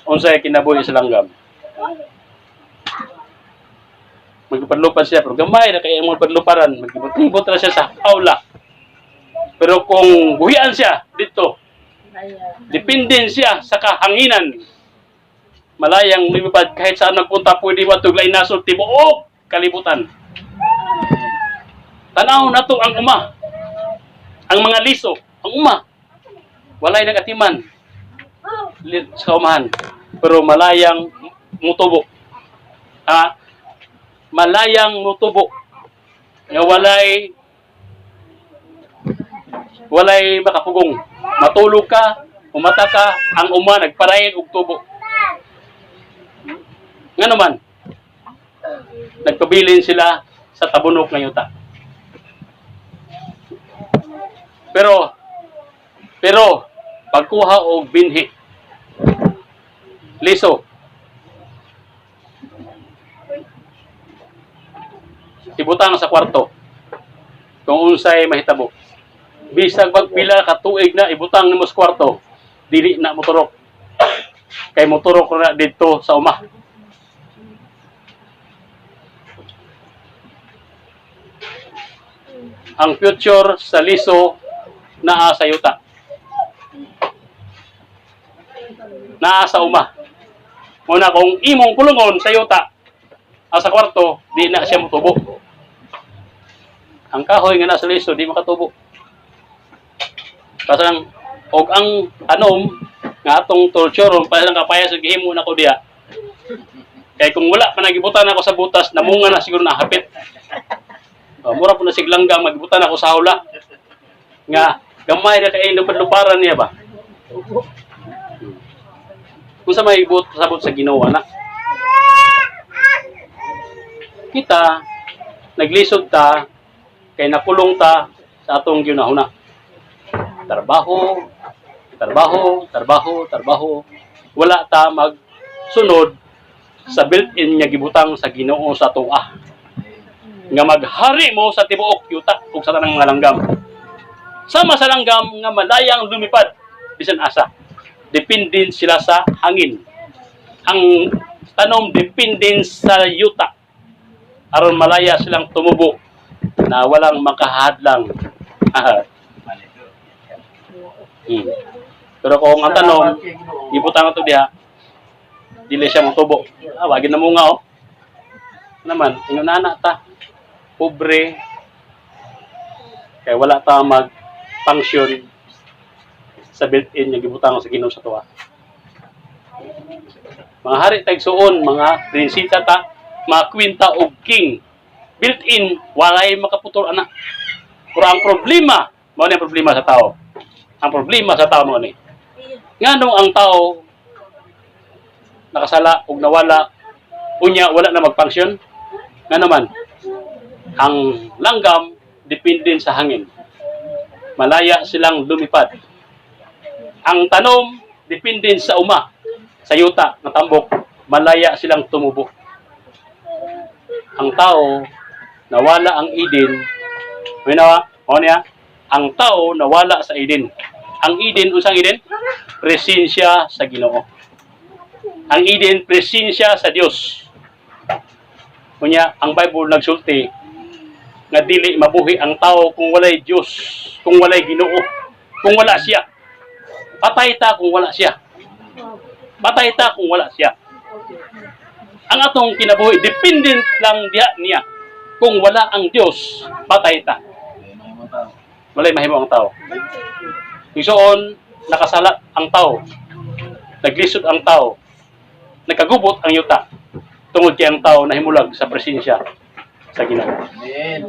Unsay kinabuhi sa langgam? Maglupad-lupad siya, pero gamay na kay ang mga padluparan, maglibot-libot ra siya sa aula. Pero kung buhian siya dito, depende siya sa kahanginan. Malayang lumipad kahit saan nagpunta, pwede mo tuglay nasod tibuok kalibutan. Tanaw nato ang uma. Ang mga liso, ang uma. Walay nagatiman sa umahan. Pero malayang mutubo. Ah, malayang mutubo. Nga walay walay makapugong. Matulog ka, umata ka, ang uma nagparayin og tubo. Nga naman, nagpabilin sila sa tabunok ng yuta. Pero pagkuha og binhi, liso, ibutang sa kwarto kung unsay mahitabo. Bisag pagpila ka tuig na ibutang nimo sa kwarto, dili na moturok. Kay moturok na didto sa uma. Ang future sa liso naa sa yuta. Naa sa uma. Muna kung imong kulungon sa yuta, sa kwarto, di na siya motubo. Ang kahoy nga nasa liso, di makatubo. Pasang og ang anom nga atong torturon pa lang kapayas og gihimo na ko diha. Kay kung wala pa nagibutan ako sa butas, namunga na siguro na hapit. Oh, mura po na siglanggang magbutan ako sa hawla. Nga gamay ra kay lupad-luparan niya ba? Kung sa may buot sabot sa Ginoo na. Kita naglisod ta kay nakulong ta sa atong ginahuna. Trabaho, trabaho, trabaho, trabaho. Wala ta magsunod sa built-in nga gibutang sa Ginoo sa atoa. Nga maghari mo sa tibuok yuta ug sa tanang mga langgam. Sama sa langgam nga malayang lumipad bisan asa. Depende sila sa hangin. Ang tanom depende sa yuta. Aron malaya silang tumubo na walang makahadlang. Pero kung ang tanom, Salamat kay Ginoo. ibutang ato diha, dili siya motubo. Ah, wagi na mo nga oh. Naman, ingon na ta. Pobre. Kay wala ta mag function sa built-in nga gibutang sa Ginoo sa tuwa. Mga hari tagsuon, mga prinsesa ta, mga kwinta og king. Built-in, walay makaputol ana. Pero ang problema, mao ni ang problema sa tao. Ang problema sa tao mao ni. Nganong ang tao nakasala ug nawala, unya wala na mag-function? Nga naman, ang langgam depende sa hangin. Malaya silang lumipad. Ang tanom dependent sa uma, sa yuta nga tambok, malaya silang tumubo. Ang tao nawala ang Eden. May nawa, mao niya, ang tao nawala sa Eden. Ang Eden, unsang Eden? Presensya sa Ginoo. Ang Eden, presensya sa Dios. Unya, ang Bible nagsulti nga dili mabuhi ang tao kung walay Dios, kung walay Ginoo, kung wala siya. Patay ta kung wala siya. Patay ta kung wala siya. Ang atong kinabuhi dependent lang diha niya. Kung wala ang Dios, patay ta. Walay mahimo ang tao. Igsoon, nakasala ang tao. Naglisod ang tao. Nagkagubot ang yuta. Tungod kay ang tao nahimulag sa presensya sa Ginoo. Amen.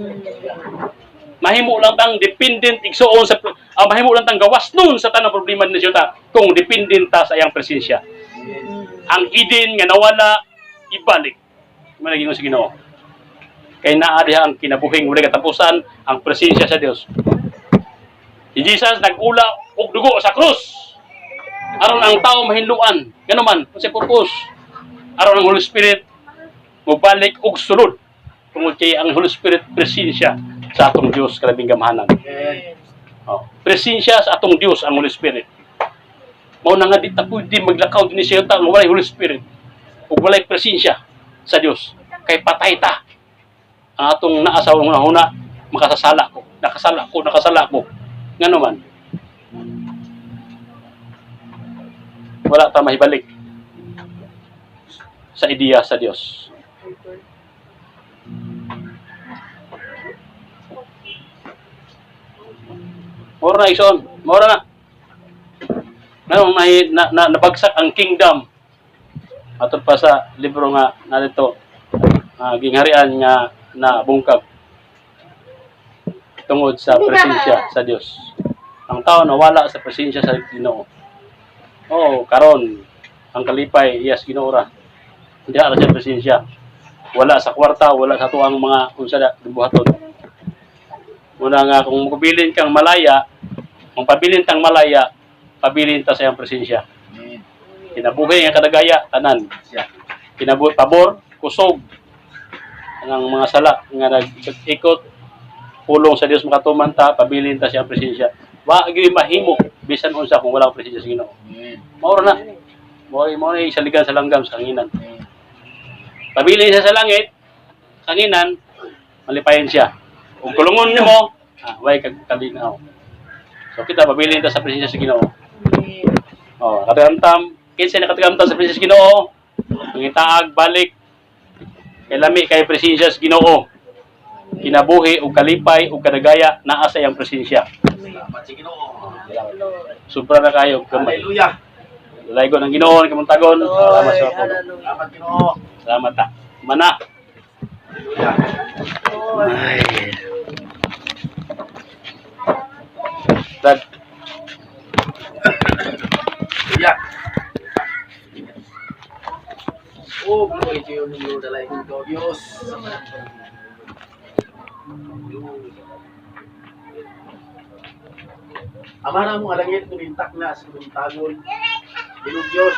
Mahimo lang tang dependent, igsoon, sa mahimo lang tang gawas nun sa tanang problema ni yuta kung dependent ta sa iyang presensya. Amen. Ang Eden nga nawala, ibalik. Mao na'y sa Ginoo. Kay naa diha ang kinabuhing walay katapusan, ang presensya sa Dios. Si Jesus nag-ula og dugo sa krus aron ang tao mahinluan. Ngano man, unsay purpose? Aron ang Holy Spirit mobalik og sulod. Tungod kay ang Holy Spirit presensya sa atong Dios kalabing gamhanan. Amen. Oh, presensya sa atong Dios ang Holy Spirit. Mao na nga di ta pwede maglakaw dinhi sa yuta nga walay Holy Spirit ug walay presensya sa Dios. Kay patay ta. Ang atong naa sa huna-huna, makasasala ko, nakasala ko, nakasala ko. Ngano man? Wala ta mahibalik sa ideya sa Dios. Mora na, igsoon. Mora na. Ngano may na, nabagsak ang kingdom. Atol pa sa libro nga narito, gingharian nga na bungkag tungod sa presensya sa Dios. Ang tao nawala sa presensya sa Ginoo. Oh, karon ang kalipay iyas Ginoo ra. Hindi ra sa presensya. Wala sa kwarta, wala sa tuang mga unsa da buhaton. Muna nga kung magpabilin kang malaya, kung pabilin kang malaya, pabilin ta sa iyang presensya. Amen. Kinabuhi nga kadagaya tanan. Siya. Kinabuhi pabor, kusog ang mga sala nga nag-ikot, pulong sa Dios makatuman ta, pabilin ta sa iyang presensya. Wa gyud mahimo bisan unsa kung wala ang presensya sa Ginoo. Amen. Mao ra na. Mao mao na saligan sa langgam sa kanginan. Amen. Pabilin siya sa langit, kanginan, malipayan siya. Kung kulungon nimo, way kag kalinaw. So kita pabilin ta sa presensya sa Ginoo. Oh, katagamtam, kinsa nakatagamtam sa presensya sa Ginoo, mangitaag balik kay lami kay presensya sa Ginoo. Kinabuhi ug kalipay ug kadagaya naa sa iyang presensya. Salamat sa Ginoo. Sobra na kayo gamay. Hallelujah. Laygo ng Ginoo kamuntagon. Salamat sa po. Salamat, Ginoo. Salamat ta. Mana. Hallelujah. Ay. Dad, Hallelujah. Oh, glory to your name, Lord. Alay ko, Diyos. Hallelujah. Ama na mong alangit, tumintak na sa tagon. Ginoo Diyos,